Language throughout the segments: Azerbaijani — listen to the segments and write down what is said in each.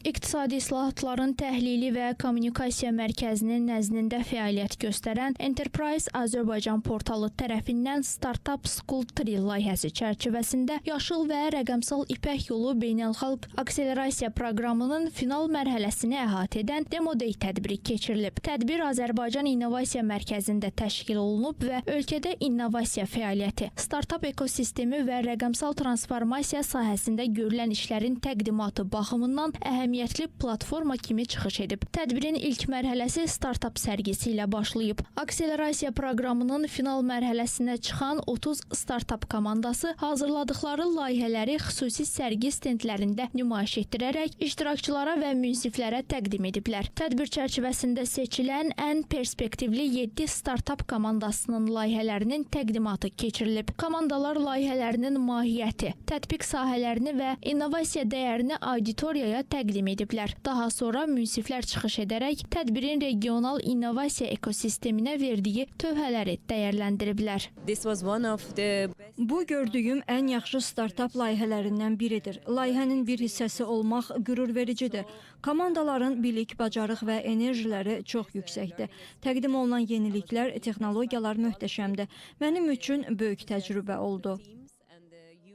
İqtisadi İslahatların Təhlili və Kommunikasiya Mərkəzinin nəzdində fəaliyyət göstərən Enterprise Azərbaycan portalı tərəfindən Startup School 3 layihəsi çərçivəsində Yaşıl və Rəqəmsal İpək Yolu Beynəlxalq Akselerasiya Proqramının final mərhələsini əhatə edən Demo Day tədbiri keçirilib. Tədbir Azərbaycan İnnovasiya Mərkəzində təşkil olunub və ölkədə innovasiya fəaliyyəti, startap ekosistemi və rəqəmsal transformasiya sahəsində görülən işlərin təqdimatı baxımından əhəmiyyətli platforma kimi çıxış edib. Tədbirin ilk mərhələsi startap sərgisi ilə başlayıb. Akselerasiya proqramının final mərhələsinə çıxan 30 startap komandası hazırladıqları layihələri xüsusi sərgi stendlərində nümayiş etdirərək iştirakçılara və münsiflərə təqdim ediblər. Tədbir çərçivəsində seçilən ən perspektivli 7 startap komandasının layihələrinin təqdimatı keçirilib. Komandalar layihələrinin mahiyyəti, tətbiq sahələrini və innovasiya dəyərini auditoriyaya təqdim ediblər. Daha sonra münsiflər çıxış edərək tədbirin regional innovasiya ekosisteminə verdiyi töhfələri dəyərləndiriblər. This was one of the Bu gördüyüm ən yaxşı startap layihələrindən biridir. Layihənin bir hissəsi olmaq qürurvericidir. Komandaların bilik, bacarıq və enerjiləri çox yüksəkdir. Təqdim olunan yeniliklər, texnologiyalar möhtəşəmdir. Mənim üçün böyük təcrübə oldu.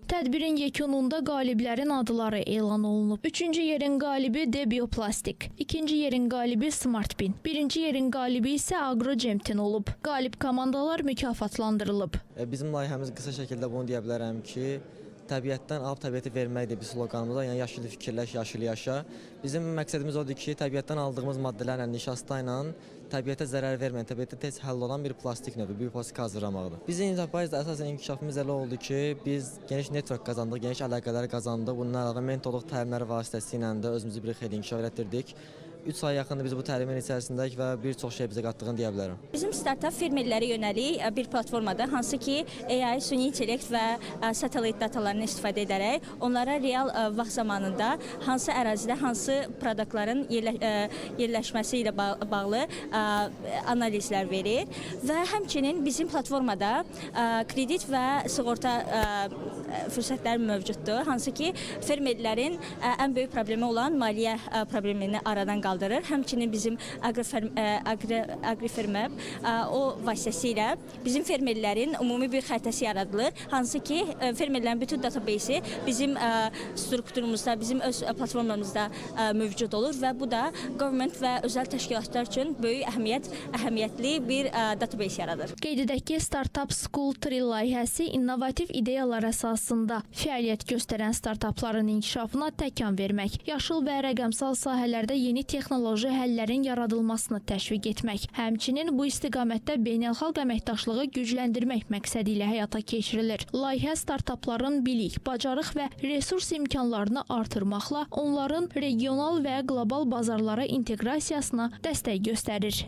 Tədbirin yekununda qaliblərin adları elan olunub. Üçüncü yerin qalibi Debioplastik, ikinci yerin qalibi Smartbin, birinci yerin qalibi isə Agrocemtin olub. Qalib komandalar mükafatlandırılıb. Bizim layihəmiz qısa şəkildə bunu deyə bilərəm ki, təbiətdən alıb təbiətə verməkdir bir sloqanımız var. Yəni yaşıl fikirləş, yaşıl yaşa. Bizim məqsədimiz odur ki, təbiətdən aldığımız maddələrlə, nişasta ilə təbiətə zərər verməyən, təbiətdə tez həll olan bir plastik növü, bioplastik hazırlamaqdır. Bizim Enterprise-da əsasən inkişafımız elə oldu ki, biz geniş network qazandıq, geniş əlaqələr qazandıq. Bundan əlavə mentorluq təlimləri vasitəsilə də özümüzü bir xeyli inkişaf elətdirdik. 3 ay yaxındır biz bu təlimin içərisindəyik və bir çox şey bizə qatdığını deyə bilərəm. Bizim startap fermerlərə yönəlik bir platformadır, hansı ki AI, süni intellekt və satellit datalarını istifadə edərək onlara real vaxt zamanında hansı ərazidə hansı produktların yerləşməsi ilə bağlı analizlər verir və həmçinin bizim platformada kredit və sığorta fürsətləri mövcuddur, hansı ki fermerlərin ən böyük problemi olan maliyyə problemini aradan qaldırır. Həmçinin bizim Agrifermap o vasitəsilə bizim fermerlərin ümumi bir xəritəsi yaradılır, hansı ki fermerlərin bütün database-i bizim strukturumuzda, bizim öz platformamızda mövcud olur və bu da government və özəl təşkilatlar üçün böyük əhəmiyyətli bir database yaradır. Qeyd edək ki, Startup School 3 layihəsi innovativ ideyalar əsasında fəaliyyət göstərən startapların inkişafına təkan vermək, yaşıl və rəqəmsal sahələrdə yeni texnoloji həllərin yaradılmasını təşviq etmək, həmçinin bu istiqamətdə beynəlxalq əməkdaşlığı gücləndirmək məqsədi ilə həyata keçirilir. Layihə startapların bilik, bacarıq və resurs imkanlarını artırmaqla onların regional və qlobal bazarlara inteqrasiyasına dəstək göstərir.